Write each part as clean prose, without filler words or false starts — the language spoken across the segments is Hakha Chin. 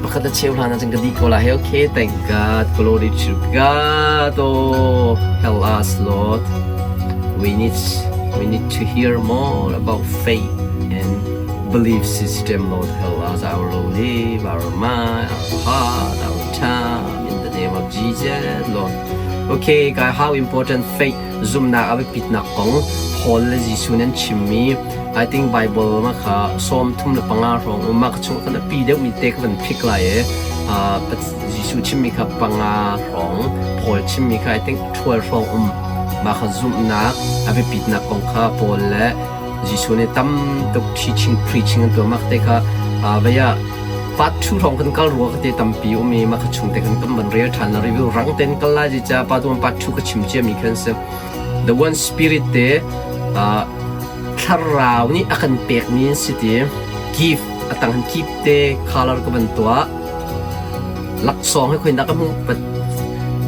Pakhat a cheu hlan ahcun ka dih ko lai. Okay, thank God. Glory to God. Oh, help us, Lord. We need to hear more about faith and belief system, Lord. Help us, our life, our mind, our heart, our time. In the name of Jesus, Lord. Okay, guys, how important faith zumnak a biapitnak kong Paul le Jesuh nan chimmi. I think Bible ma kha 35 hrawng um ma ka chung kan a pi deuhmi te ka van phik lai e. Jesuh chimmi kha panga hrawng, Paul chimmi kha I think 12 hrawng um. Ma kha zumhnak a biapitnak kong kha Paul le Jesuh nih tam tuk teaching, preaching an tuah. Mak te kha vaya part 2 hrawng kan kal rua ka te tampi um i ma kha chung te kan kan van rel than la, review rang ten kal lai ji cha. Part 1, part 2 ka chim cia mi khan si. The one spirit te, thlarau nih a kan pek mi an si ti. Gift atang han keep te color ka van tuah. Laksawng he khoin dah ka hmuh? Pat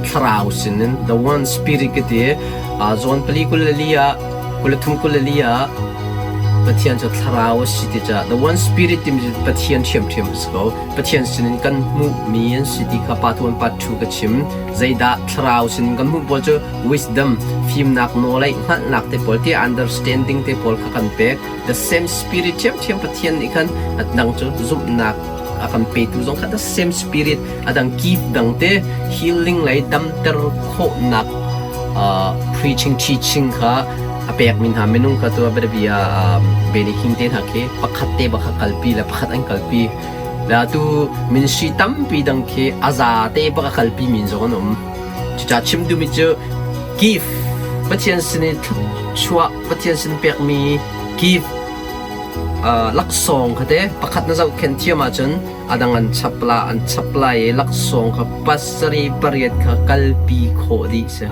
thlarau sin in, the one spirit ka ti. John 4:24 ah, 23:24 ah, Pathian cu thlarau a si ti ca. The one spirit timi cu Pathian ṭhiamṭhiam a si ko. Pathian sinin kan hmuhmi an si ti kha part 1, part 2 ka chim. Zeidah thlarau sinin kan hmuh pawl cu wisdom, fimnak, nawlei hngalhnak te pawl ti, understanding te pawl kha kan pek. The same spirit ṭhiamṭhiam Pathian nih khan a dang cu zumhnak a kan petu zong kha the same spirit. A dang gift dang te, healing lei, damter khawhnak, preaching, teaching kha a pekmi hna minung kha tu bianabia Benny Hinn te hna khi pakhat te bak kha kalpi le pakhat an kalpi la. Tu ministry tampi dang khi a za te bak a kalpi min zong an um. Cucaah chim duhmi cu gift, Pathian sin i thluachuah, Pathian sin pekmi gift, laksawng kha te pakhat na zohkhenh thiam ahcun a dang an chap la, an chap lai i laksawng kha pasarih pariat kha kalpi khawh dih si.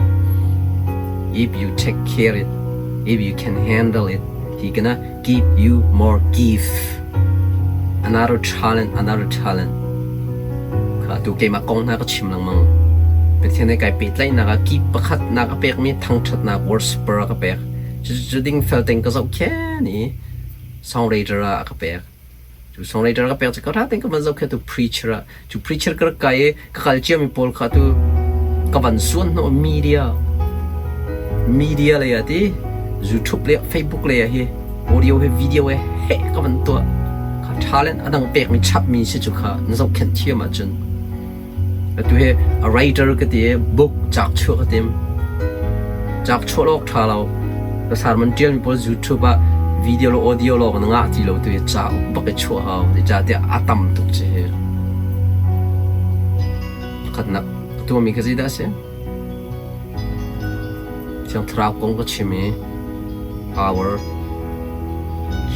If you take care it, if you can handle it, he gonna give you more gift, another talent, another talent. Kha tu keimah kong hna ka chim lengmang. Pathian he kai pehtlaihnak ah gift pakhat nak a pekmi thangṭhatnak, worshiper a ka pek. Cucu ding fel tein ka zohkhen i songwriter ah a ka pek. Cu songwriter ka pek cu ka ra tein ka van zohkhet tu preacher ah. Cu preacher ka rak kai i ka kal ciami pawl kha tu ka van suan hnawh media lei ah ti, YouTube le Facebook lei ah hi audio he video he heh ka van tuah kha. Talent a dang pekmi chapmi si cu kha na zohkhenh thiam ahcun. Atu hi a writer ka ti i book cauk chuah ka tim. Cauk chuah awk ṭha lo. Ka sermon ṭialmi pawl YouTube ah video le audio lawng na ngah ti lo tu hi cauk bak i chuah hau. Zeicahtiah a tam tuk ci hi. Pakhatnak ka tuahmi kha zeidah a si? Thiang Thlarau kong ka chim i power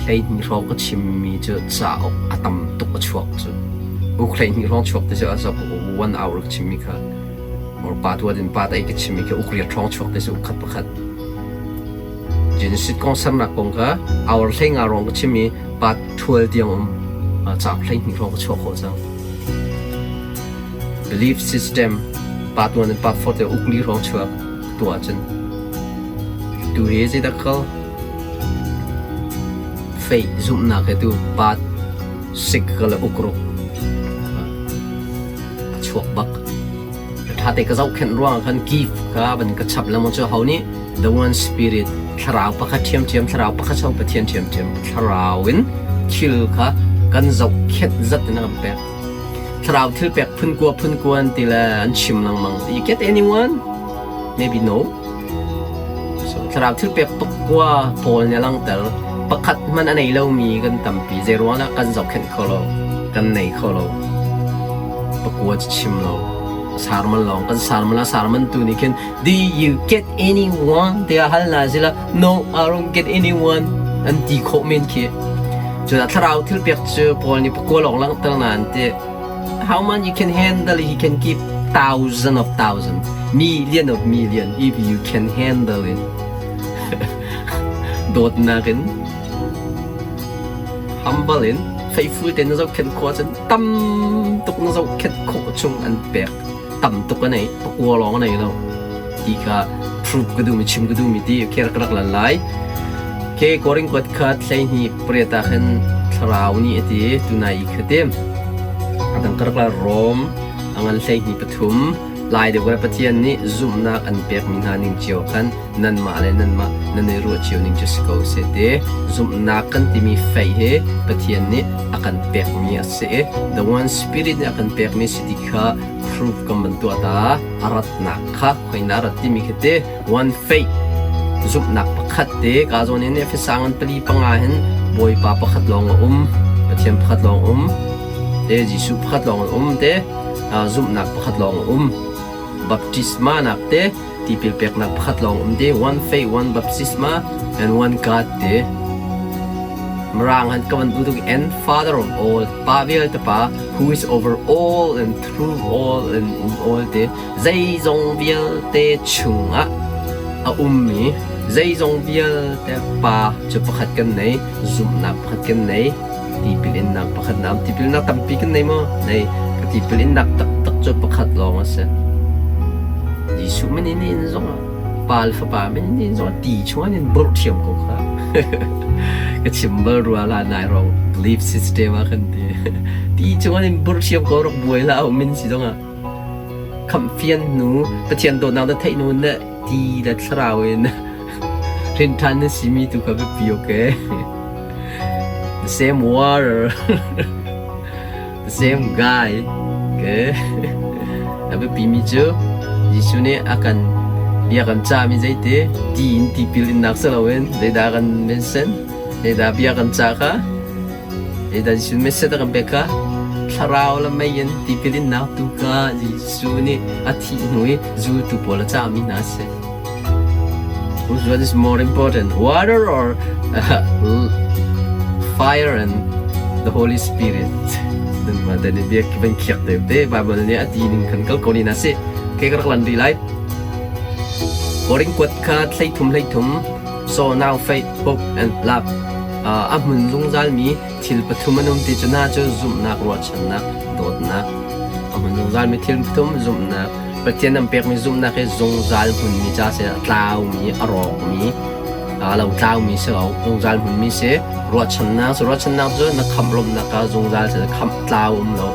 12 hrawng ka chimmi cu cauk a tam tuk a chuak cu. Uk 12 hrawng chuak ti cu a one hour ka chimmi kha or pa tuat in pa tai ka chimmi kha uk riat hrawng chuak ti cu ukhat pakhat. Genesis kong sernak kong kha hour 15 hrawng ka chim i pa 12 tiang um cauk 12 hrawng ka chuah khawh cang. Belief system part 1 and part 4 te ukli hrawng chuak tuah ahcun tu hi zeidah kal faith, zumhnak he tu part 6 ka le ukruk a chuak bak. Tha te ka zohkhenh ruang khan gift kha van ka chap lengmang cu ho nih the one spirit, thlarau pakhat ṭhiamṭhiam, thlarau pakhat so Pathian ṭhiamṭhiam thlarau in thil kha kan zohkhenh zat in a kan pek. Thlarau thil pek phun kua, phun kuan ti le an chim lengmang. You get anyone? Maybe no. So thlarau thil pek pakua Paul nih a langhter. Pakhat hmanh a nei lomi kan tampi. Zei ruang dah kan zohkhenh kho lo? Kan nei kho lo. Pakua cu chim lo. Sermon lawng kan sermon a sermon tu nih khin, "Do you get anyone?" tiah hal na sila, "No, I don't get anyone," an ti khawh men khi. Cun thlarau thil pek cu Paul nih pakua lawng langhter na an ti. How much you can handle, he can give thousand of thousand, million of million if you can handle it. Dawtnak in, humble in, faithful tein na zohkhenh khawh ahcun tam tuk na zohkhenh khawh chung an pek. Tam tuk a nei, pakua lawng a nei lo. Ti kha proof ka duhmi, chim ka duhmi ti kher ka rak lan lai. Ke Korin kuat khat 12:8 ah khan thlarau nih a ti tunai i kha ti. A dang karlak ah Rom a ngan 12 3 Lai deuh le Pathian nih zumhnak an pekmi hna ning cio khan nanmah le nanmah nan i ruah cio ning cu si ko seh ti. Zumhnak kan timi faith hi Pathian nih a kan pekmi a si i the one spirit nih a kan pekmi si ti kha proof kan van tuah ta. A ratnak kha khoina rat timi khi ti one faith zumhnak pakhat te ka zawn in Efesa ngan pali panga hin Bawipa pakhat lawng a um Pathian pakhat lawng um te Jesuh pakhat lawng an um te zumhnak pakhat lawng a um baptisma nak te tipil peknak pakhat lawng um te one faith one baptisma and one God te Mirang han ka van duh tuk and father of all pa vialte pa who is over all and through all and in all te zeizong vialte chungah a ummi zeizong vialte pa cu pakhat kan nei zumhnak pakhat kan nei tipil innak pakhat na tipil innak tampi kan nei maw nei ka tipil innak taktak cu pakhat lawng a si Jesuh min in in zong pa le fapa min in zong ti chung in burh thiam ko kha ka chim bal rua la nai rong belief system ah kan ti ti chung in burh thiam ko rak buai la min si zong ah Khamhfian hnu, Pathian dawtnak na theih hnu na ti le thlarau in hrin ṭhan na simi tu kha biapi okay? The same water, the same guy, okay? A biapimi cu Jesuh nih a kan bia kan cahmi zeiti ti in tipil innak si loin zeidah kan mention, zeidah bia kan cah kha Zeidah Jesuh message a kan pek kha? Thlarau le mei in tipil innak tu kha Jesuh nih a thih hnu i zultu pawl a cahmi hna a si. Which one is more important, water or fire and the Holy Spirit? Mah te nih biak van khiak te te Bible nih a ti ning khan kal ko ni na si. Ke ka rak lan rih lai. Korin kuat kha thlei thum hlei thum so now faith, hope and love. A hmun zungzalmi thil pathum an um ti cu hna cu zumhnak, ruahchannak, dawtnak. A hmun zungzalmi thil pathum zumhnak. Pathian an pekmi zumhnak hi zungzal hmunmi ca si a tlaumi, a rawkmi, a lo tlaumi si lo, zungzal hmunmi si. Ruahchannak cu ruahchannak cu na khamh lawmhnak ah zungzal si khamh tlau um lo.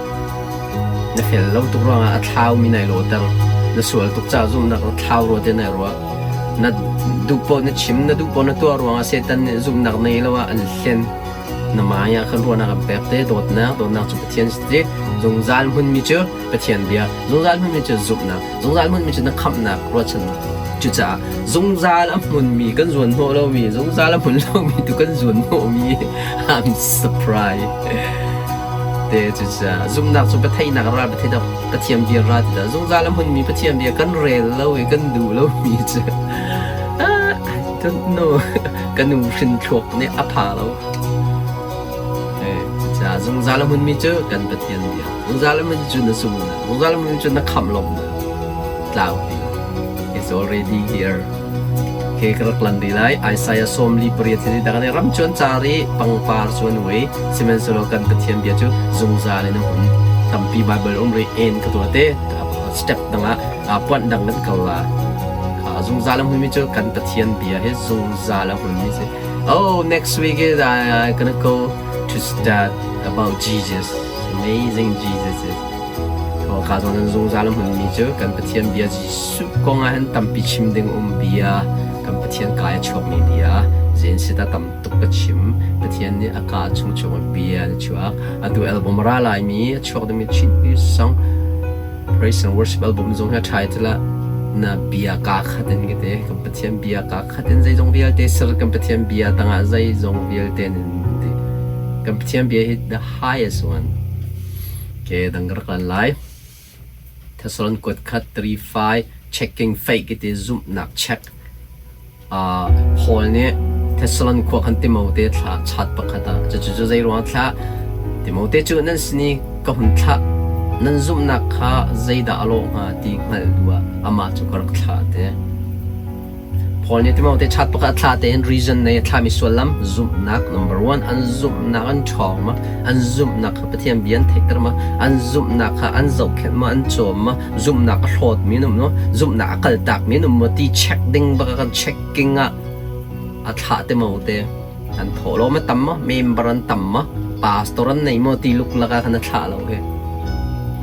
Na fel lo tuk ruangah a thlaumi nai lawter. Na sual tuk caah zumhnak na thlau rua te nai ruah. Na duh paoh na chim, na duh paoh na tuah ruangah Satan nih zumhnak nei lo ah an hlen. Na mai ah khan ruahnak an pek te, dawtnak, dawtnak cu Pathian si ti. Zungzal hmunmi cu Pathian bia, zungzal hmunmi cu zumhnak, zungzal hmunmi cu na khamhnak, ruahchannak. Cucaah zungzal a hmunmi kan zuan hnawh lomi, zungzal a hmun lomi tu kan zuan hnawhmi I'm surprised. Te cucaah zumhnak cu biatheihnak ral biatheihnak Pathian bia ra ti dah zungzal a hmunmi Pathian bia kan rel lo i kan duh lomi cu ah, I don't know ka nu hrin thluak nih a pha lo. Eh, cucaah zungzal a hmunmi cu kan Pathian bia. Zungzal a hmunmi cu na sungnak. Zungzal a hmunmi cu na khamh lawmhnak. Tlau ti. It's already here. Ke ka rak lan rih lai. Isaiah 48 hi dah kan ram cu an car i pangpar cu an uai. Sihmanhsehlaw kan Pathian bia cu zungzal in a hmun. Tampi Baibal um rih en ka tuah te. Step dang ah puanh dang kan kal la. Zungzal a hmunmi cu kan Pathian bia hi zungzal a hmunmi si. Oh, next week is I gonna go to start about Jesus. Amazing Jesus is. Ka zawn an zungzal a hmunmi cu kan Pathian bia Jesuh kong ah hin tampi chim ding um bia, kan Pathian ka i chuakmi bia, zein si dah tam tuk ka chim. Pathian nih a ka chung chung in bia an chuak. Atu album ra laimi a chuak dingmi Chin song praise and worship album zong hi a ṭha ti lah na bia kaa khat in ka ti. Kan Pathian bia kaa khat in zeizong vialte ser kan Pathian bia tangah zeizong vialte in ti. Kan Pathian bia hi the highest one. Ke dang ka rak lan lai. Thessalon kuat khat 3:5 checking faith ti zumhnak check. Paul nih Thessalon khua khan Timote thla chat pakhat ah cucu cu zei ruang thlah Timote cu nan sin i ka hun thlah nan zumhnak kha zeidah a lawh hnga ti hngalh duh ah amah cu ka rak thlah te. Paul nih Timote chat pakhat a thlah tein reason nei a thlahmi sullam zumhnak number one an zumhnak an ṭhawng ma an zumhnak kha Pathian bia an theihter ma an zumhnak kha an zohkhenh ma an cawm ma zumhnak a hlawtmi an um no zumhnak a kaltakmi an um maw ti check ding bak kan checking ah a thlah Timote an thawhlawm a tam maw member an tam maw pastor an nei maw ti luklak ah khan a thlah lo hi.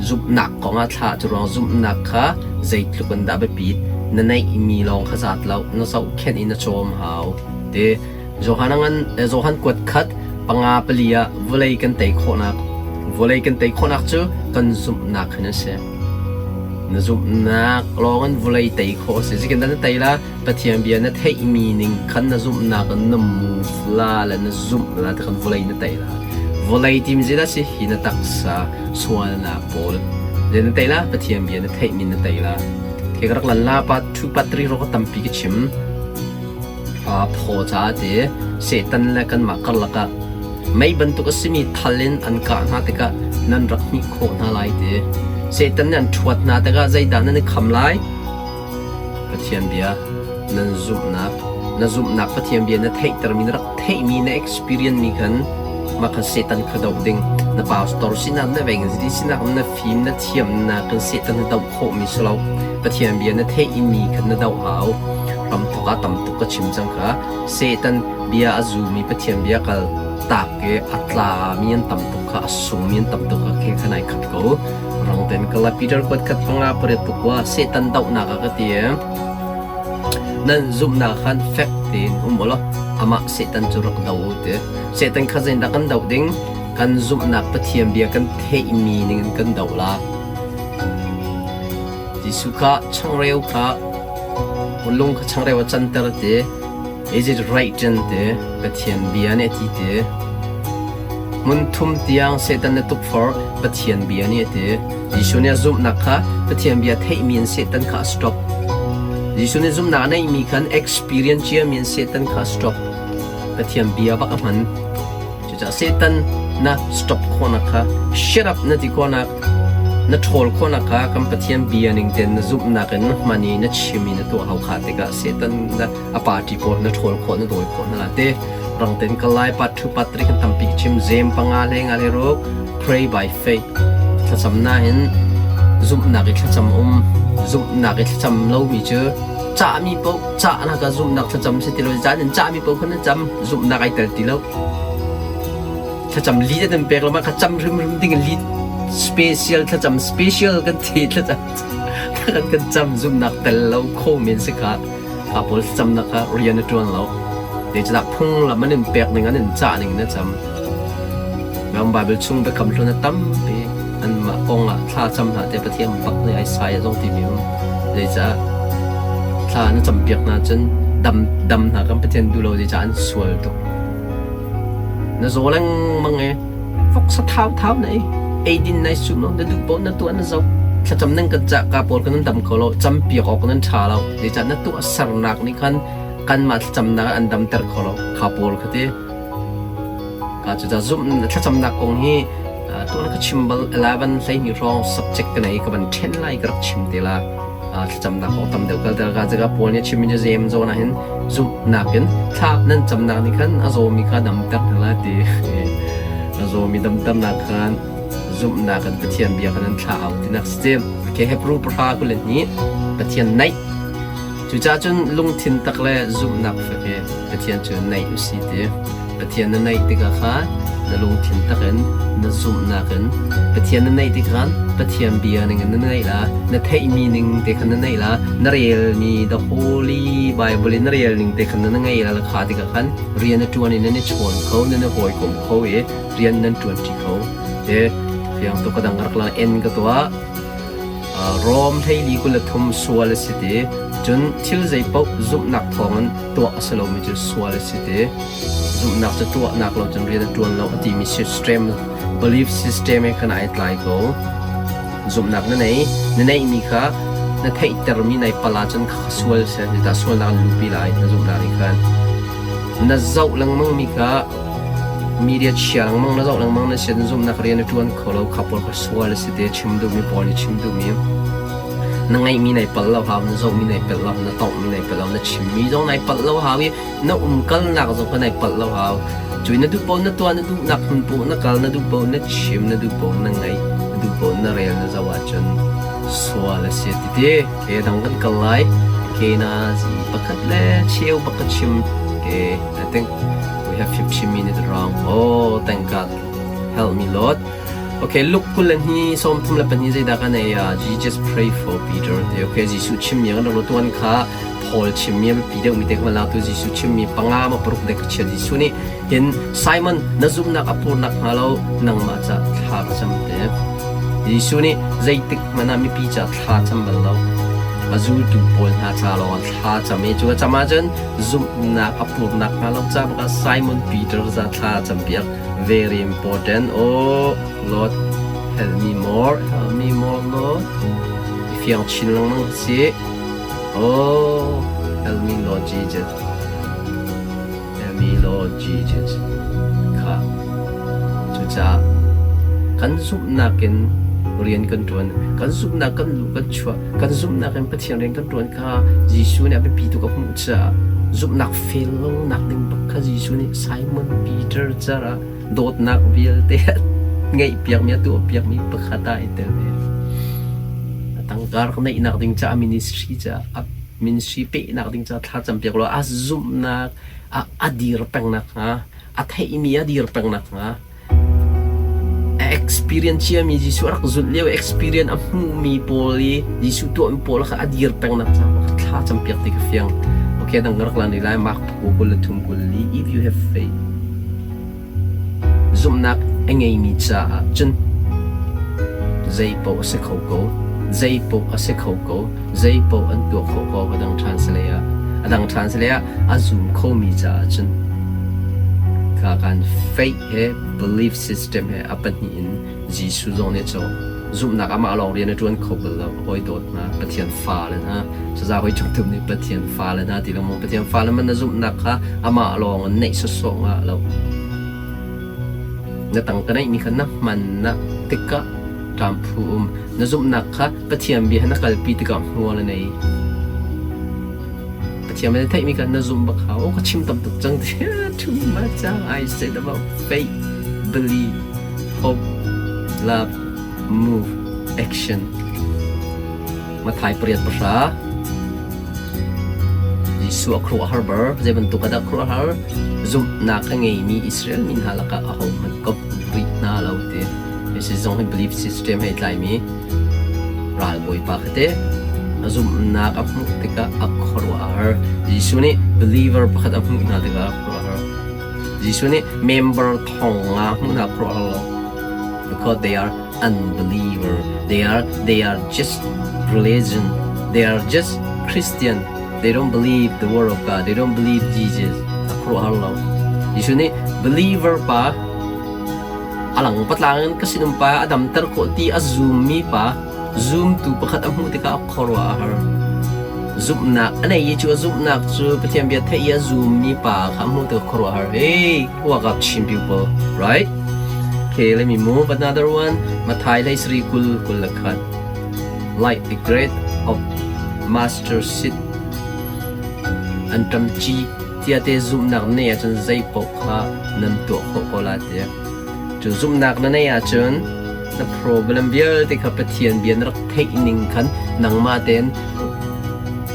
Zumhnak kong ah thla cu ruang zumhnak kha zeitluk in dah biapit na neihmi lawng kha zat lo, na zohkhenh i na cawm hau. Ti Johan ngan Johan kuat khat panga pali ah vawlei kan tei khawhnak vawlei kan tei khawhnak cu kan zumhnak hin a si. Na zumhnak lawng in vawlei tei khawh a si. Zeitin dah na tei la? Pathian bia na theihmi ning khan na zumhnak in na move la le na zumh la ti khan vawlei na tei la. Vawlei timi zeidah si? Hi na taksa sualnak pawl. Zei na tei la? Pathian bia na theihmi na tei la. Khi ka rak lan la pa 2 pa 3 ro ka tampi ka chim. Phaw caah ti Satan le kanmah karlak ah mei bantuk a simi thal in an kah hna tikah nan rak hmih khawh hna lai ti. Satan nih an ṭhuat hna tikah zeidah nan i kham lai? Pathian bia nan zumhnak, na zumhnak Pathian bia na theihtermi, na rak theihmi, na experience mi khan mah khan Satan kha doh ding. Na pastor sinak, na evangelist sinak, na fim, na thiamnak kan Satan na doh khawhmi si lo. Pathian bia na theihmi khan na doh hau. Ramthok ah tam tuk ka chim cang kha. Satan bia a zumi Pathian bia kal tak i a tlami an tam tuk kha, a sungmi an tam tuk kha khe khan ai khat ko. Rang ten ka la Peter kuat khat panga pariat pakua Satan dohnak ah ka ti i nan zumhnak khan fek tein um u law amah Satan cu rak do u ti. Satan kha zeidah kan doh ding? Kan zumhnak Pathian bia kan theihmi ning in kan doh la. Jesuh kha changreu kha lung kha changreu a canter ti. Is it written ti Pathian bia nih a ti ti. Hmun thum tiang Satan na tukforh Pathian bia nih a ti. Jesuh nih a zumhnak kha Pathian bia theihmi in Satan kha a stop. Jesuh nih zumhnak a neihmi khan experience ciami in Satan kha a stop. Pathian bia bak a hman. Cucaah Satan na stop khawhnak kha shut up na ti khawhnak na ṭhawl khawhnak kha kan Pathian bia ning tein na zumhnak in na hman i na chim i na tuah hau kha tikah Satan na a party pawl na ṭhawl khawh na dawi khawh hna la te rang ten kal lai part 2 part 3 kan tampi chim zem panga le nga le ruk pray by faith thlacam na hin zumhnak i thlacam um zumhnak i thlacam lomi cu cahmi paoh cahnak ah zumhnak thlacam si ti lo caan in cahmi paoh kha na cam zumhnak ai tel ti lo thlacam li te pek lo kha cam hrimhrim ding in li special thlacam special kan ti thlacam kan kan cam zumhnak tel lo kho men si kha kha pawl thlacamnak kha rian a ṭuan lo zeicahtiah phunglam an in pek ning an in cah ning na cam Ram Bible chung biakam hlun a tampi anmah kong ah thla cam hlah tiah Pathian bak nih Isaiah zong timi um. Zeicah thla na campiak hna cun dam dam hna kan Pathian duh lo zeicah an sual tuk. Na zaw lengmang i voksa thau thau na ei eidin nai sum lo na duh paoh na tuah na zoh thlacam nan kan cah ka pawl kan dam kho lo campiak awk nan ṭha lo zeicah na tuah sernak nih khan kanmah thlacamnak an damter kho lo kha pawl kha ti Cucaah zumh thlacamnak kong hi tuan ka chim bal 11 hleihnih hrawng subject ka nei ka van ṭhen lai ka rak chim te la. Thlacamnak kong tam deuh kal tel ka jaga Paul nih a chimmi cu James zawn ah hin zumhnak in thla nan camnak nih khan a zawmi kha damter hna lai ti. A zawmi damternak khan zumhnak in Pathian bia khan an thlah au tinak si. Okay, Hebrew pahra 22 Pathian naih. Cucaah cun lungthin tak le zumhnak fek he Pathian cu naih u si ti. Pathian na naih tikah khan na lungthin takin na zumhnak in Pathian na naih tikah khan Pathian bia ning in na naih la, na theihmi ning te khan na naih la, na relmi the Holy Bible in na rel ning te khan na ngei la kha tikah khan rian na ṭuan i nan i chawn kho, nan i hawikom kho i rian nan ṭuanṭi kho. Te fiang tuk ka dang rak lang en ka tuah. Rom hleili 23 sual a si ti. Cun thil zeipaoh zumhnak thawngin tuah a si lomi cu sual a si ti. Zumhnak cu tuahnak lo cun rian a ṭuan lo a timi system, belief system he khan ai tlai ko. Zumhnak na nei, na neihmi kha na theihtermi nai pal ahcun kha sual si. Zeicah sualnak an luhpi lai na zumhnak nih khan. Na zoh lengmangmi kha media chia lengmang na zoh lengmang na si zumhnak rian a ṭuan kho lo kha pawl kha sual a si ti chim duhmi pawl nih chim duhmi na ngeihmi nai palh lo hau na zohmi nai palh lo na tonghmi nai palh lo na chimmi zong nai palh lo hau i na umkalnak zong kha nai palh lo hau cui na duh paoh na tuah na duhnak hmun paoh na kal na duh paoh na chim na duh paoh na ngaih na duh paoh na rel na zoh ahcun sual a si ti ti ke dang kan kal lai ke na zi pakhat le cheu bak ka chim ke I think we have 15 minutes wrong. Oh, thank God. Help me, Lord. Okay, Luke 22 34 zeidah kan ei ah Jesus pray for Peter ti. Okay, Jesuh chimmi kan rak tuan kha Paul chimmi a biapi deuhmi te kan lak tu Jesuh chimmi panga ma paruk dek chia Jesuh nih hin Simon na zumhnak a purnak hnga lo nangmah ca thla ka cam te. Jesuh nih zeitik hmanh ah mipi ca thla cam bal lo. A zultu pawl hna ca lawng thla cam i cu a cam ahcun zumhnak a purnak hnga lo ca baka Simon Peter ca thla cam piak. Very important. Oh Lord, help me more, help me more, Lord. I fiang chin lengmang si. Oh, help me, Lord Jesus. Help me, Lord Jesus. Kha. Cucaah kan zumhnak in rian kan ṭuan, kan zumhnak kan luh kan chuah, kan zumhnak in Pathian rian kan ṭuan kha Jesuh nih a biapi tuk a hmuh caah zumhnak fail lonak ding bak kha Jesuh nih Simon Peter caah dawtnak vialte a ngeihpiakmi a tuahpiakmi pakhat ah i tel ve. A tangka rak neihnak ding caah ministry caah a ministry pehnak ding caah thla campiak law a zumhnak a, a dir pengnak hnga a theihmi a dir pengnak hnga a experience ciami Jesuh a rak zulh lio experience a hmuhmi pawl i Jesuh tuahmi pawl kha a dir pengnak caah thla campiak ti ka fiang. Okay, dang ka rak lan rih lai Mark 23 li if you have faith Zumhnak a ngeimi caah cun zeipaoh a si kho ko, zeipaoh a si kho ko, zeipaoh an tuah khawh ko a dang ṭhan si lei ah. A dang ṭhan si lei ah a zum khomi caah cun kha kan faith he belief system he a pahnih in Jesuh zong nih cu zumhnak amah lawng rian a ṭuan kho bal lo. Hawi dawt hna, Pathian fale hna, saza hawi chung nih Pathian fale hna ti lengmang Pathian fale man na zumhnak kha amah lawng in neih sawsawh ngah lo. Na tangka neihmi kha na hman na tikah ṭamphu um. Na zumhnak kha Pathian bia he na kalpi tikah hmual a nei. Pathian bia na theihmi kha na zumh bak hau. Oh, ka chim tam tuk cang. Too much. I said about faith, belief, hope, love, move, action. Mathai pariat pahra. Jesuh a khuaruahhar bar. Zei bantuk ah dah khuaruahhar? Zumhnak a ngeimi Israel mi hna lakah ahohmanh ka rih hna lo ti. Hi zong hi belief system he tlaimi ralbawipa kha te a zumhnak a hmuh tikah a khuaruahhar. Jesuh nih believer pakhat a hmuh hna tikah a khuaruahhar. Jesuh nih member thong nga hmuh hna khuaruahhar lo. Because they are unbeliever. They are they are just religion. They are just Christian. They don't believe the word of God. They don't believe Jesus. A khuaruahhar lo. Jesuh nih believer pa alang patlang in ka sinum pa a damter khawh ti a zummi pa zumtu pakhat a hmuh tikah a khuaruah a har. Zumhnak a nei i cu a zumhnak cu Pathian bia theih i a zummi pa kha a hmuh tikah khuaruah a har. Hey, walk up Chin people, right? Okay, let me move another one. Mathai hlei sari kul kul le khat. Like the grain of mustard seed. Anṭam ci tiate zumhnak na neih ahcun zei paoh kha nan tuah khawh ko lai tiah. Cu zumhnak na neih ahcun na problem vialte kha Pathian bia na rak theih ning khan nangmah tein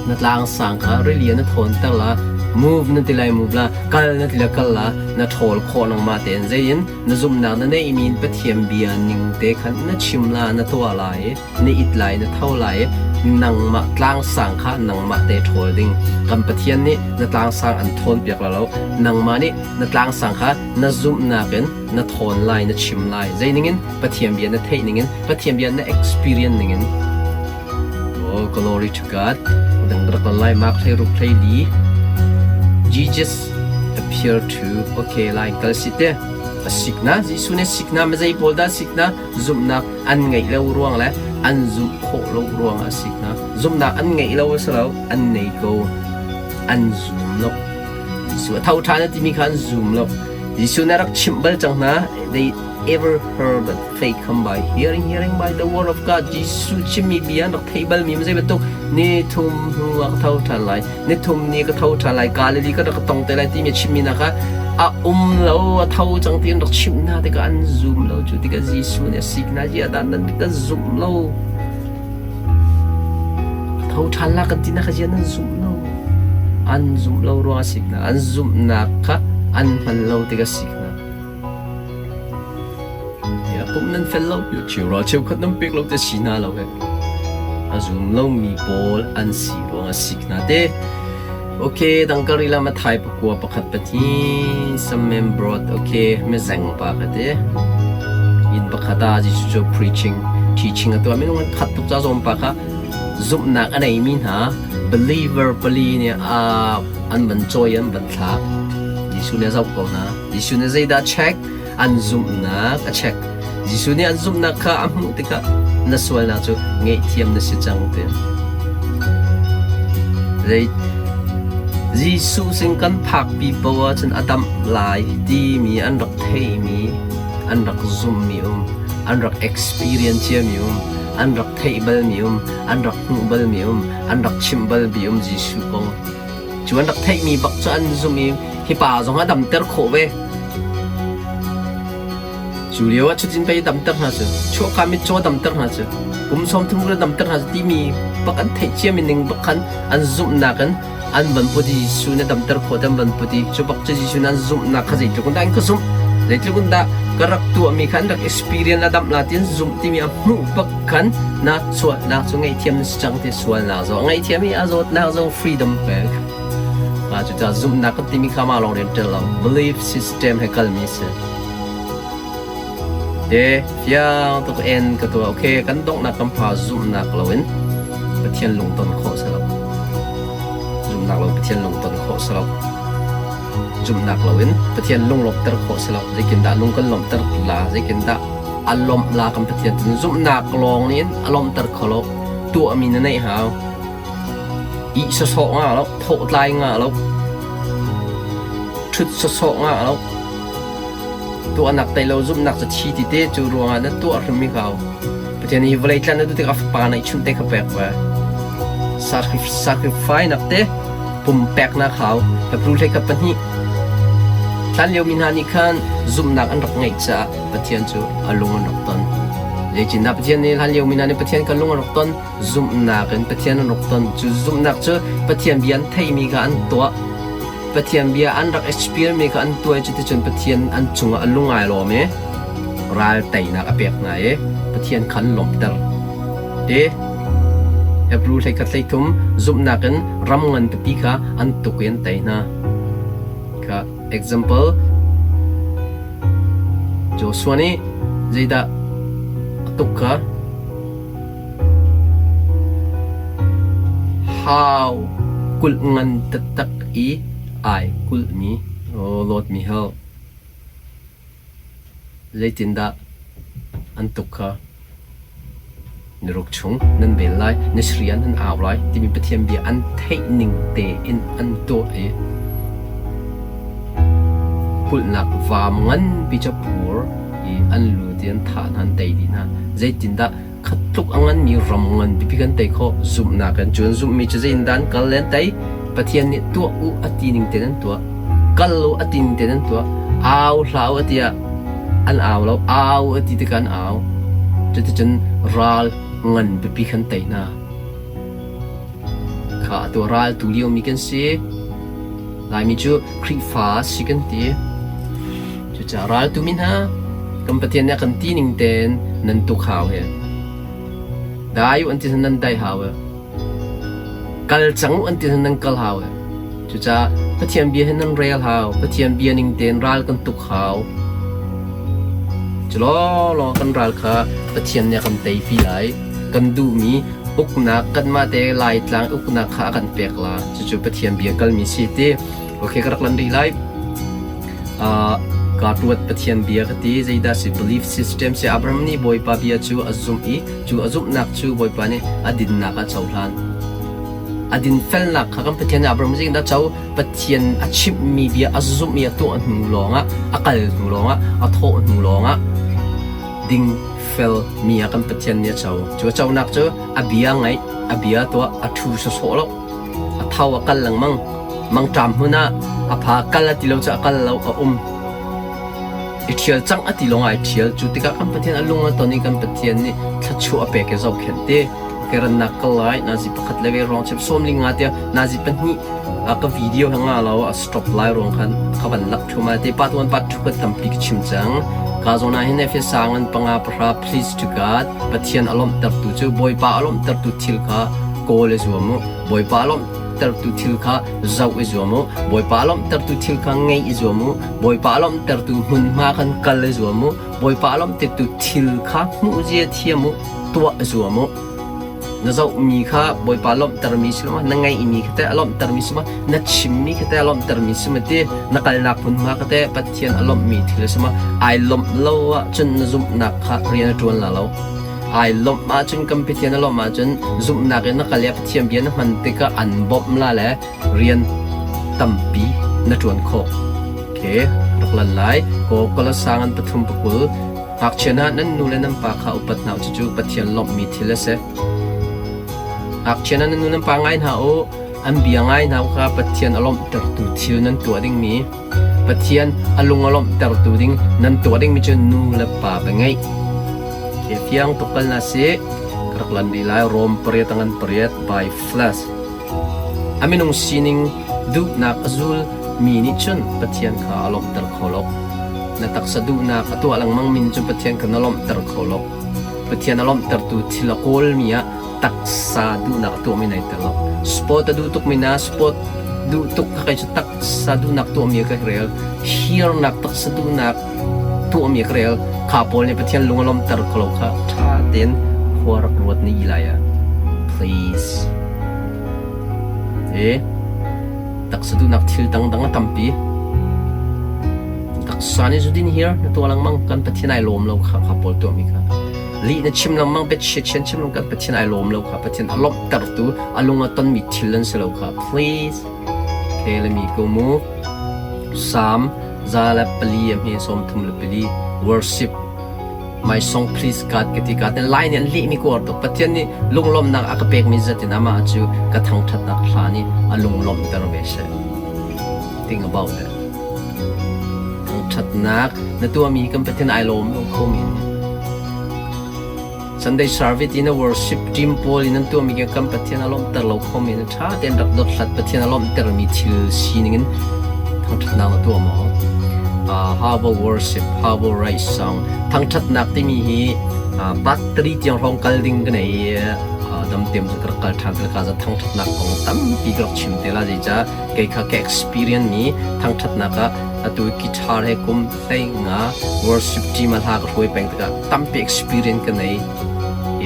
na tlangsang kha rili ah na thawnter la, move na ti lai move la, kal na ti la kal la, na ṭhawl khawh nangmah tein zeiin na zumhnak na neihmi in Pathian bia ning te khan na chim la, na tuah lai i na it lai, na tho lai i nangmah tlangsang kha nangmah te ṭhawl ding. Kan Pathian nih na tlangsang an thawnpiak la lo, nangmah nih na tlangsang kha na zumhnak in na thawn lai, na chim lai. Zei ningin? Pathian bia na theih ningin, Pathian bia na experience ningin. Oh, glory to God. Dang rak lai mak hlei ruk hlei li. Jesus appear to okay lai kal si te. A sikna Jesuh nih sikna ma zei pawl dah sikna zumhnak an ngeih lo ruang le an zumh khawh lo ruang ah sikna zumhnak an ngeih lo a si lo an nei ko an zum lo Jesuh a tho ṭhan a timi kha an zum lo Jesuh nih a rak chimh bal cang hna they ever heard that faith come by hearing, hearing by the word of God. Jesuh chimmi bia an rak theih balmi zei bantuk ni thum hnu ah ka tho ṭhan lai, ni thum ni ka tho ṭhan lai, Galilee ka rak tong te lai timi chimmi hna kha a um lo, a tho cang ti an rak chimh hna tikah an zum lo. Cu tikah Jesuh nih a sik hna, ziah dah nan ka zumh lo? A tho ṭhan la kan ti na kha ziah nan zumh lo? An zumh lo ruang a sik hna. An zumhnak kha an hman lo tikah sik hna. A pum nan fel lo, cheuhra cheukhat nan pek lo te si hna lo he. A zum lomi pawl an si ruang a sik hna te. Okay, dangkari lam a thai pakua pakhat pahnih some men brought okay mizeng pa ka te. Inn pakhat ah Jesuh cu preaching teaching a tuah minung an khat tuk ca zawm pa kha zumhnak a neimi hna believer pali nih a an van cawi an van thlak. Jesuh nih a zoh ko hna. Jesuh nih zeidah check? An zumhnak a check. Jesuh nih an zumhnak kha a hmuh tikah na sualnak cu ngaihthiam na si cang ti. Zei Jesuh sin kan phakpi poah ahcun a damh lai timi an rak theimi, an rak zumhmi um, an rak experience ciami um, an rak theih balmi um, an rak hmuh balmi um, an rak chimh balmi um Jesuh kong. Cu an rak theihmi bak cu an zumh i hi pa zong a damter khawh ve. Cu lio ah cutin pei damter hna cu, chuahka mitcaw damter hna cu, kum 30 ka damter hna cu timi bak an theih ciami ning bak khan an zumhnak in an van put i Jesuh nih damter khawh te an van put i cu bak cu Jesuh nih an zumhnak kha zeitluk in dah an ka zumh, zeitluk in dah ka rak tuahmi kha an rak experience a damh la ti an zumh timi a hmuh bak khan na sualnak cu ngaihthiam na si cang ti sualnak zong a ngaihthiam i a zawtnak zong freedom pek. Mah cucaah zumhnak kan timi kha mah lawng rian ṭel lo belief system he kalmi si. Te fiang tuk en ka tuah okay kan donghnak kan pha zumhnak loin Pathian lungton khawh si lo. Zumhnak lo Pathian lungton khawh si lo. Zumhnak loin Pathian lunglawmhter khawh si lo. Zeitindah lung kan lawmhter la zeitindah a lawmh la kan Pathian cun zumhnak lawng nih a lawmhter kho lo. Tuahmi na neih hau. Ih sawsawh nga lo, thawh tlai nga lo, ṭhut sawsawh nga lo. Tuahnak tei lo zumhnak cu thi ti te cu ruangah na tuah hrim mi kau. Pathian hi vawlei tlan na duh tikah fapa neihchunh te kha pek ve. Sacrifice nak te pumpeknak hau. Hebrew hlei khat pahnih. Hlan lio mi hna nih khan zumhnak an rak ngeih caah Pathian cu a lung an rak ton. Zeitindah Pathian nih hlan lio mi hna nih Pathian kha lung an rak ton? Zumhnak in Pathian an rak ton. Cu zumhnak cu Pathian bia an theihmi kha an tuah. Pathian bia an rak experience mi kha an tuah i cuticun Pathian an cungah a lung ai lawm i ral teinak a pek hna i Pathian kha an lawmhter. Te Hebrew hleikhat hleithum zumhnak in ram ngan pipi kha an tuk i an tei hna. Kha example Joshua nih zeidah a tuk kha Hau kulh ngan taktak i ai kulhmi lawtmi hau. Zeitindah an tuk kha niruk chung nan vel lai, ni sarih ah nan au lai timi Pathian bia an theih ning tein an tuah i kulhnak vaam nganpi cu a pur i an lut i an thah hna, an tei dih hna. Zeitindah khat tluk a nganmi ram ngan pipi kan tei khawh? Zumhnak in. Cu an zumhmi cu zeitindah an kal le an tei? Pathian nih tuah u a ti ning tein an tuah. Kal u a ti ning tein an tuah. Au hlah u a ti ah an au lo. Au a ti tikah an au. Cuticun ral ngan pipi khan tei hna. Kha atu ral tu liomi kan si. Laimi cu Khrihfa si kan ti. Cucaah raltu mi hna, kan Pathian nih a kan ti ning tein nan tuk hau hi. Dai u an ti nan dai hau hi. Kal cang u an ti nan kal hau hi. Cucaah Pathian bia hi nan rel hau. Pathian bia ning tein ral kan tuk hau. Cu lawnglawng kan ral kha Pathian nih a kan teipi lai. Kan duhmi uknak kanmah te Laitlang uknak kha a kan pek la. Cucu Pathian bia kalmi si ti. Okay, ka rak lan rih lai. Kaa ruat Pathian bia ka ti. Zeidah si belief system si Abraham nih Bawipa bia cu a zumh i cu a zumhnak cu Bawipa nih a dinnak ah cohlan. A dinfelnak kha kan Pathian nih Abraham zeitindah co? Pathian a chimhmi bia a zumh i a tuah hnu lawngah, a kal hnu lawngah, a thawh hnu lawngah dingfel mi ah kan Pathian nih a co. Cu a conak cu a bia ngaih, a bia tuah, a ṭhu sawsawh lo. A tho a kal lengmang. Mangṭam hmun ah a pha kal a ti lo cu a kal lo a um. I ṭhial cang a ti lawng ai ṭhial. Cu tikah kan Pathian a lung a ton i kan Pathian nih thluachuah a pek i zohkhenh ti. Kerannak kal lai nazi pakhat le ve ruang chep sawm li nga tiah nazi pahnih a ka video he nga lo a stop lai ruang khan ka van lak thuma te part 1 part 2 kan tampi ka chim cang. Ka zawn ah hin Efesa ngan panga pahra please to God Pathian a lawmhtertu cu Bawipa a lawmhtertu thil kha kawl i zuam u. Bawipa a lawmhtertu thil kha zoh i zuam u. Bawipa a lawmhtertu thil kha ngeih i zuam u. Bawipa a lawmhtertu hmunhma khan kal i zuam u. Bawipa a lawmhtertu thil kha hmuh zia thiam u, tuah i zuam u. Na zohmi kha Bawipa lawmhtermi si lo ma, na ngeihmi kha teh a lawmhtermi si ma, na chimmi kha teh a lawmhtermi si ma ti, na kalnak hmunhma kha teh Pathian a lawmhmi thil a si ma, ai lawmh lo ahcun na zumhnak kha rian a ṭuan la lo. Ai lawmh ahcun kan Pathian a lawmh ahcun zumhnak in na kal i Pathian bia na hman tikah an bawmh la le rian tampi na ṭuan khawh. Okay, rak lan lai. Ko Kolosang an pathum pakul. Ngakchia hna, nan nu le nan pa kha upat hna u, cucu Pathian lawmhmi thil a si. Ngakchia hna, nan nu nan pa ngai hna u, an bia ngai hna u kha Pathian a lawmhtertu thil nan tuah dingmi, Pathian a lung a lawmhtertu ding nan tuah dingmi cu nu le pa bia ngeih. Ke fiang tuk kal na si. Ka rak lan rih lai Rom pariat a ngan pariat by flesh. A minung sining duhnak a zul mi nih cun Pathian kha a lawmhter kho lo. Na taksa duhnak a tuah lengmangmi nih cun Pathian kha na lawmhter kho lo. Pathian a lawmhtertu thil a kawlmi ah taksa duhnak a tuahmi nai tel lo. Sport a duh tukmi na sport duh tuk kha kei cu taksa duhnak tuahmi ka rel. Hirnak taksa duhnak tuahmi ka rel. Kha pawl nih Pathian lung a lawmhter kho lo kha ṭha tein khua rak ruat ni lai ah. Please. E taksa duhnak thil dangdang a tampi. Taksa nih zudin here na tuah lengmang kan Pathian ai lawm lo kha kha pawl tuahmi kha. Lih na chim lengmang biachia chian chim lengmang kan Pathian ai lawm lo kha Pathian a lawmhtertu a lung a tonmi thil an si lo kha. Please. Okay, let me go move. Psalm 104 a hme 34 worship My song please God ka ti ka te lai nih an lehmi ka uar tuk. Pathian nih lunglawmhnak a ka pekmi zat in amah cu ka thangṭhatnak hla nih a lunglawmhter ve seh. Think about that. Thangṭhatnak na tuahmi kan Pathian ai lawm lo kho men. Sunday service in a worship team pawl in an tuahmi kan Pathian a lawmhter lo kho men. Ṭha tein rak dothlat Pathian a lawmhtermi thil sining in thangṭhatnak na tuah maw? How about worship? How about right song? Thangṭhatnak timi hi part 3 tiang hrawng kal ding ka nei dam tem cu ka rak kal ṭhan te ka za thangṭhatnak kong tampi ka rak chim te la zeicah kei kha ka experience mi thangṭhatnak ah atu guitar he kum hlei nga worship team a hla ka hruai peng tikah tampi experience ka nei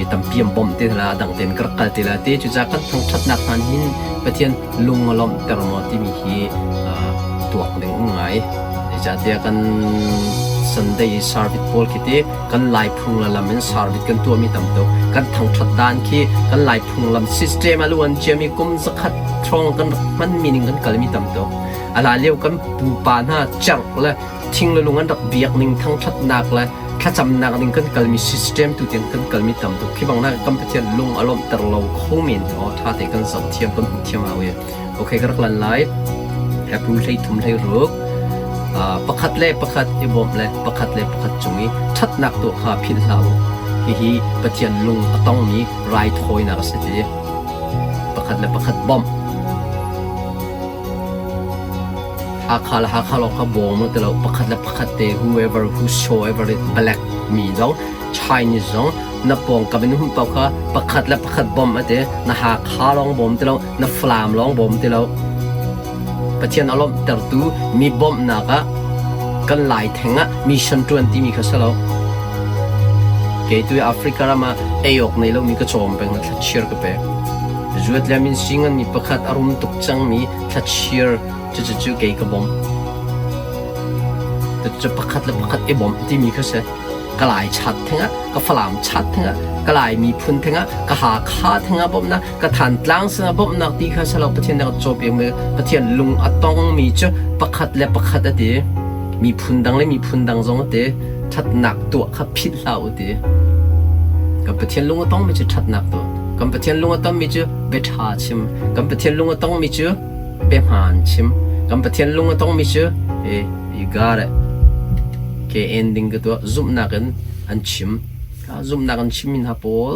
i tampi an bawmh te la dang tein ka rak kal te la te cucaah kan thangṭhatnak hna hin Pathian lung a lawmhter maw timi hi tuak ding um ngai. Zeicahtiah kan Sunday service pawl khi ti kan Lai phunglam in service kan tuahmi tam tuk. Kan thangṭhat dan khi kan Lai phunglam system a luan ciami kum zakhat hrawng kan rak hmanmi ning kan kalmi tam tuk. A la lio kan pupa hna cerh le thing le lung an rak biak ning thangṭhatnak le thlacamnak ning kan kalmi system tu tiang kan kalmi tam tuk. Khi bang na kan Pathian lung a lawmhter lo kho men aw ṭha te kan zoh thiam kan hmuh thiam hau i. Okay ka rak lan lai. Hebrew hlei thum hlei ruk. Pakhat le pakhat i bawmh le pakhat le pakhat cung i ṭhatnak tuah kha philh hlah u. Hihi Pathian lung a tongmi raithawinak a si ti. Pakhat le pakhat bawmh. Hakha le Hakha lawng kha bawm u ti lo. Pakhat le pakhat te whoever whosoever it black mi zong Chinese zong na pawngkam in hun paoh kha pakhat le pakhat bawmh a ti. Na Hakha lawng bawm ti lo, na Falam lawng bawm ti lo. Pathian a lawmhtertu mi bawmhnak ah kan Lai theng ah mission ṭuan timi kha si lo. Kei tu Africa ram ah ei awk nei lomi ka cawm peng na thlachir ka pek. Zuat le min si nganmi pakhat a rum tuk cangmi thlachir cucu kei ka bawmh. Cucu pakhat le pakhat i bawmh timi kha si. Ka Lai chat theng ah, ka Falam chat theng ah, ka Lai miphun theng ah, ka Hakha theng ah bawmhnak, ka Thantlang sinah bawmhnak ti kha si lo Pathian nih a cawpiakmi Pathian lung a tongmi cu pakhat le pakhat a ti. Miphun dang le miphun dang zong a ti. Ṭhatnak tuah kha philh hlah u ti. Kan Pathian lung a tongmi cu ṭhatnak tuah. Kan Pathian lung a tongmi cu bia ṭha chim. Kan Pathian lung a tongmi cu bia hmaan chim. Kan Pathian lung a tongmi cu eh, you got it. Ke ending ka tuah zumhnak in an chim. Zumhnak an chimmi hna pawl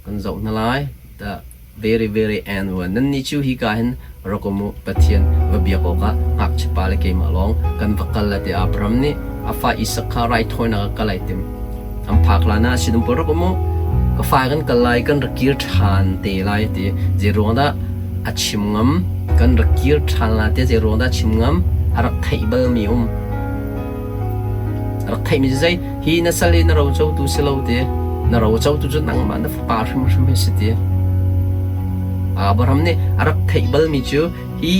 kan zoh hna lai. The very very end one. Nannih cu hika hin rak um u, Pathian va biak awkah ngakchiapa le keimah lawng kan va kal la tiah Abraham nih A fa Isak kha raithawinak ah kal ai tim. An phak hlan ah sinum pawl rak um u. Ka fa kan kal lai, kan rak kir ṭhan te lai a ti. Zei ruang dah a chim ngam? Kan rak kir ṭhan la tiah zei ruang dah a chim ngam? A rak theih balmi um. A rak theihmi cu zei? Hi na sal i na rocotu si lo ti. Na rocotu cu nangmah na fapa hrimhrim hi si ti. Abraham nih a rak theih balmi cu hi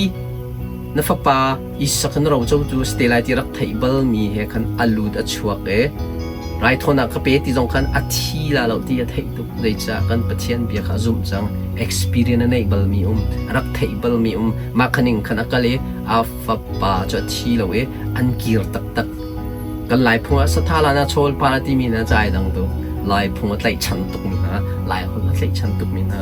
na fapa Isak na rocotu a si te lai ti rak theih balmi he khan a lut a chuak i raithawinak ka pe ti zong khan a thi la lo ti a theih tuk. Zeicah kan Pathian bia kha a zumh cang. Experience a neih balmi um, a rak theih balmi um. Mah khaning khan a kal i a fapa cu a thi lo i an kir taktak. Kan Laiphung ah satha lan ah chawl pa timi hna ca ai dang tuk. Laiphung a tlaihchan tukmi hna, Laiholh a tlaihchan tukmi hna.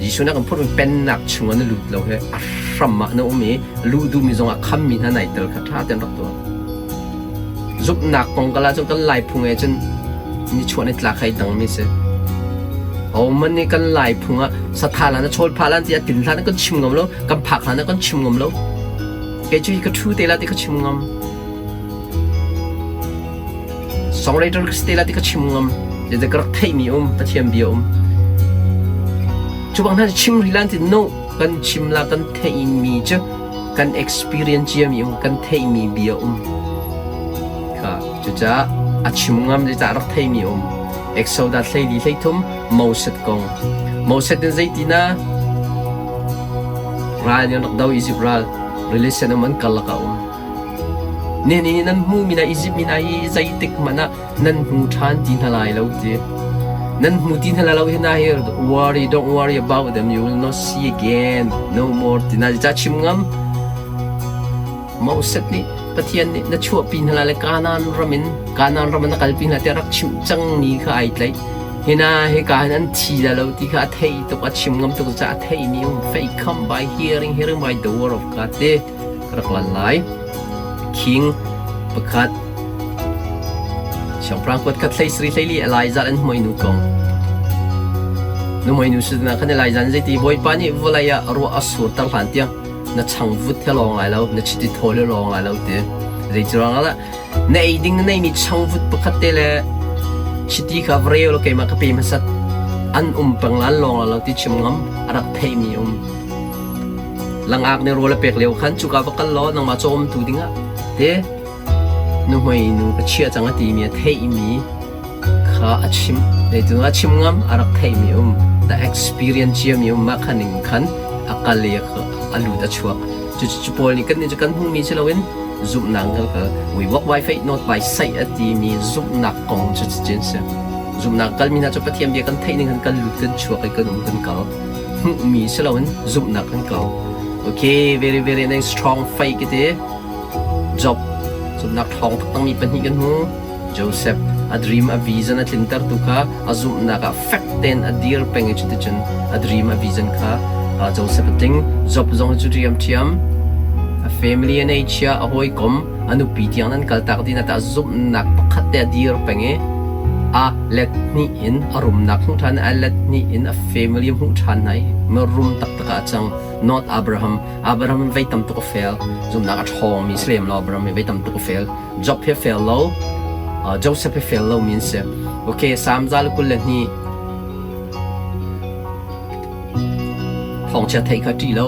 Jesuh nih a kan phurhmi pennak chungah na lut lo hi a hram ah na um i luh duhmi zong a khammi hna nai tel kha ṭha tein rak tuah. Zumhnak kong kal ahcun kan Laiphung he cun nichuah nitlak hai dangmi si. Ahohmanh nih kan Laiphung ah satha lan a chawl phah lan ti a tin hlan ah kan chim ngam lo, kan phak hlan ah kan chim ngam lo. Kei cu hi ka ṭhu te la ti ka chim ngam. Songwriter ka si te la ti ka chim ngam. Zeicah ka rak theihmi um, Pathian bia um. Cu bang hna chim rih lan ti no kan chim la kan theihmi cu kan experience ciami um, kan theihmi bia um. Kha cucaah a chim ngam zeicah rak theimi um. Exodus 14 13 Moses kong. Moses in zeitina ral nih an rak do Egypt ral relation um an karlak ah um. Nihin i nan hmuhmi hna Izipt mi hna hi zeitik hmanh ah nan hmu ṭhan ti hna lai lo ti. Nan hmu ti hna lai lo hi hna hi worry, don't worry about them, you will not see again, no more ti hna ca chim ngam. Moses nih Pathian nih na chuahpi hna lai le Kanaan ram in Kanaan ram in na kalpi hna tiah rak chimh cangmi kha ai tlaih. Hi hna hika hin an thi lai lo ti kha a theih tuk, a chim ngam tuk caah a theihmi um. Faith come by hearing, hearing by the word of God ti. Ka rak lan lai. King pakhat Siangpahrang kuat khat hlei sari hleili Elijah an hmuinu kong. Nuhmei si na khan Elijah nih zeiti Bawipa nih vawlei ah ruah a surter hlan tiang na changvut he lawng lai lo, na chiti thawl he lawng lai lo ti. Zeiruang ah dah na ei ding na neimi changvut pakhat te le chiti kha va reu law keimah ka pe hmasat an um peng lan lawng lai lo ti chim ngam a rak theihmi um. Langak nih rawl a pek lio khan cuka va kal law nangmah cawmtu dingah te nuhmei nu ka chiah cang a timi a theihmi kha a chim. Zeitin a chim ngam a rak theihmi um the experience ciami um mah kha ning khan a kal i a lut a chuak. Cucu cu pawl nih kan nih cu kan hmuhmi si loin zumhnak kan kal. We walk by faith not by sight a timi zumhnak kong cu cutin si. Zumhnak kalmi hna cu Pathian bia kan theih ning khan kan lut kan chuak i kan um kan kal. Hmuhmi si loin zumhnak kan kal. Okay, very very nice strong faith kiti. Job zumhnak ṭhawng taktakmi pahnih kan hmu. Joseph a dream a vision a tlintertu kha a zumhnak ah fek tein a dir peng i cuticun a dream a vision kha Joseph a tling. Job zong cu ṭhiamṭhiam a family a neihchia a hawikom a nupi tiang nan kaltak dih na tah zumhnak pakhat te a dir peng i a let hnih in a rumnak hmuh ṭhan a let hnih in a family a hmuh ṭhan hna i rum taktak ah a cang. Not Abraham. Abraham vei tam tuk a fail. Zumhnak a ṭhawngmi si lem lo Abraham hi vei tam tuk a fail. Job he fail lo. Joseph he fail lo mi an si. Okay, Psalm 122 Thawngchia theih kha ṭih lo.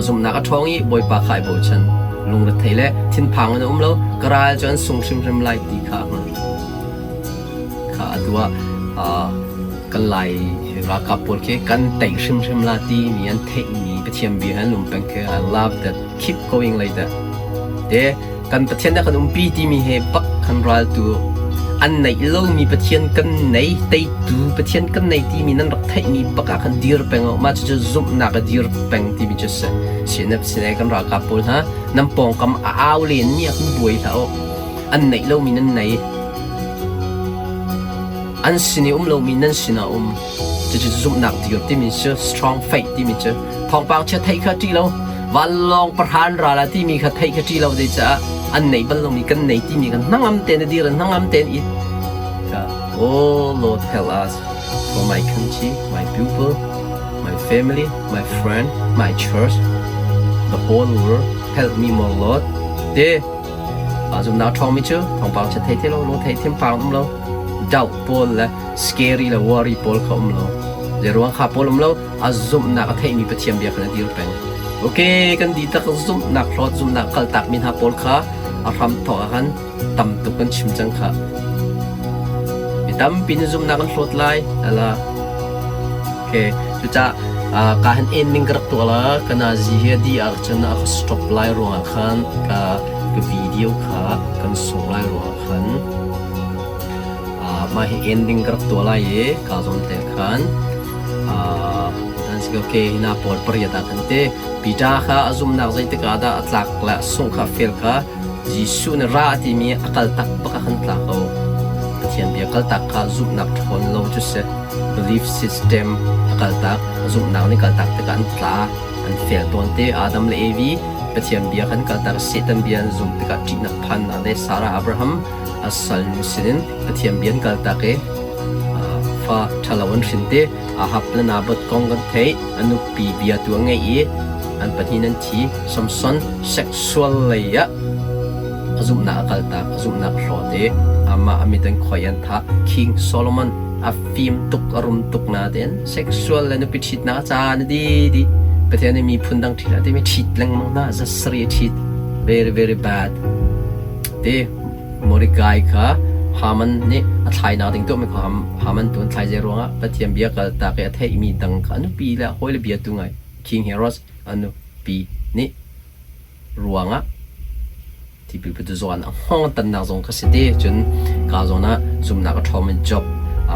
Zumhnak a ṭhawng i Bawipa kha ai bochan. Lungrethei le thinphang in a um lo. Ka ral cu an sung hrimhrim lai ti kha a hngalh. Kha atu ah kan Lai ralkap pawl khi kan tei hrimhrim la timi an theihmi Pathian bia he an um peng khi I love that. Keep going like that. Te kan Pathian nih a kan umpi timi he bak kan raltu an neih lomi Pathian kan nei teitu Pathian kan nei timi nan rak theihmi bak ah khan dir peng u mah cucu zumhnak a dir peng timi cu si sinep sine kan ralkap pawl hna nan pawngkam a au len mi ah khan buai hlah u an neih lomi nan nei an sin i um lomi nan sinah um Cucu zumhnak dir timi cu strong faith timi cu thawngpang chia theih kha ṭih lo vanlawng pahran ral ah timi kha theih kha ṭih lo zeicah an nei bal lomi kan nei timi kan hnangam tein a dir hnangam tein it Oh Lord help us for my country my people my family my friend my church the whole world help me more Lord te. Zumnak ṭhawngmi cu thawngpang chia thei ti lo, lung thei thinphang um lo, doubt pawl le scary le worry pawl kha um lo. Zeiruang kha pawl um lo, a zumhnak a theihmi Pathian bia khan a dir peng. Okay, kan di tak zumhnak hlawt zumhnak kaltakmi hna pawl kha a hram thawk ah khan tam tuk kan chim cang khah. Mi tampi nih zumhnak an hlawt lai. Ala. Okay, cucah ka han en ning ka rak tuah la kana zi hi di ah cun a ka stop lai ruangah khan ka ka video kha kan sung lai ruangah khan mah hi ending ka rak tuah lai i ka zawn te khan dan si okay hina pawl pariat ah khan te Peter kha a zumnak zeitik ah dah a tlak le sung kha fail kha Jesuh nih ra a timi a kaltak bak ah khan tla ko. Pathian bia kaltak kha zumhnak ṭhawn lo cu si. Belief system a kaltak, zumhnak nih kaltak tikah an tla, an fail tawn te. Adam le Evi Pathian bia khan kaltak, Satan bia an zumh tikah ṭihnak phannak le Sarah Abraham a salnu sinin Pathian bia an kaltak i fa ṭhalo an hrin te. Ahab le Naboth kong kan theih. A nupi bia tu a ngeih i an pahnih an thi. Samson sexual lei ah a zumhnak a kaltak, a zumhnak a hlawt i amah a mit an khoi an thah. King Solomon a fim tuk, a rum tuk nain sexual le nupi ṭhitnak a caan a di dih. Pathian nih miphun dang ṭhit ah timi ṭhit lengmang hna, zasarih a ṭhit. Very very bad. Ti Mordecai kha Haman nih a thlainak ding tuahmi kha Haman tu an thlai zei ruangah Pathian bia kaltak i a theihmi dang kha a nupi le a hawile bia tu ngai King Herod a nupi nih ruangah tipil petu Johan a hngawng tannak zong kha si te cun ka zawn ah zumnak a ṭhawng in Job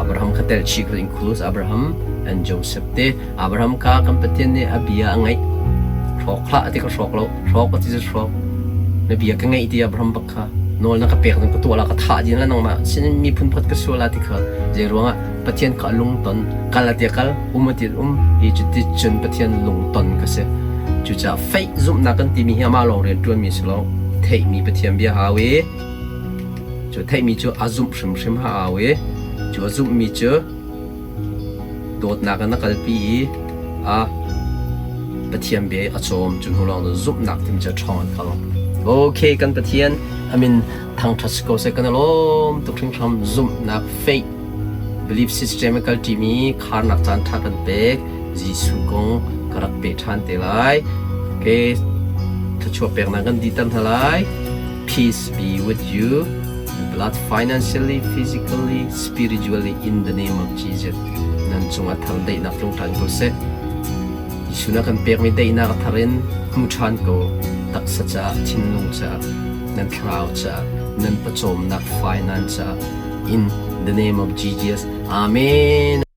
Abraham kha tel chih kha includes Abraham and Joseph te Abraham kha kan Pathian nih a bia a ngaih hrawk hlah ti ka hrawk lo hrawk ka ti cu hrawk na bia ka ngaih ti Abraham bak kha nawl na ka pek ka tuah la ka thah din la nangmah sin miphun phot ka sual la ti kha zei ruangah Pathian kha a lungton kal a ti kal um a ti um hi cu ti cun Pathian lungton ka si cucaah faith zumhnak kan timi hi amah lawng rian ṭuanmi si lo theihmi Pathian bia hau i cu theihmi cu a zumh hrimhrim hau i cu a zumhmi cu dawtnak in a kalpi i a Pathian bia a cawm cu hnu lawng zumhnak timi cu a ṭhawng an kal. Okay kan Pathian amin thangṭhat si ko seh kan i lawm tuk hringhran zumhnak faith belief system a kal ṭimi kharnak caan ṭha kan pek Jesuh kong ka rak pe ṭhan te lai okay thluachuah peknak kan dihter hna lai peace be with you blood financially physically spiritually in the name of Jesus nan cungah thar daihnak tlung ṭhan ko seh Jesuh na kan pekmi daihnak a thar in hmu ṭhan ko taksa caah thinlung caah nan thlarau caah nan pawcawmnak finance caah in the name of Jesus amen.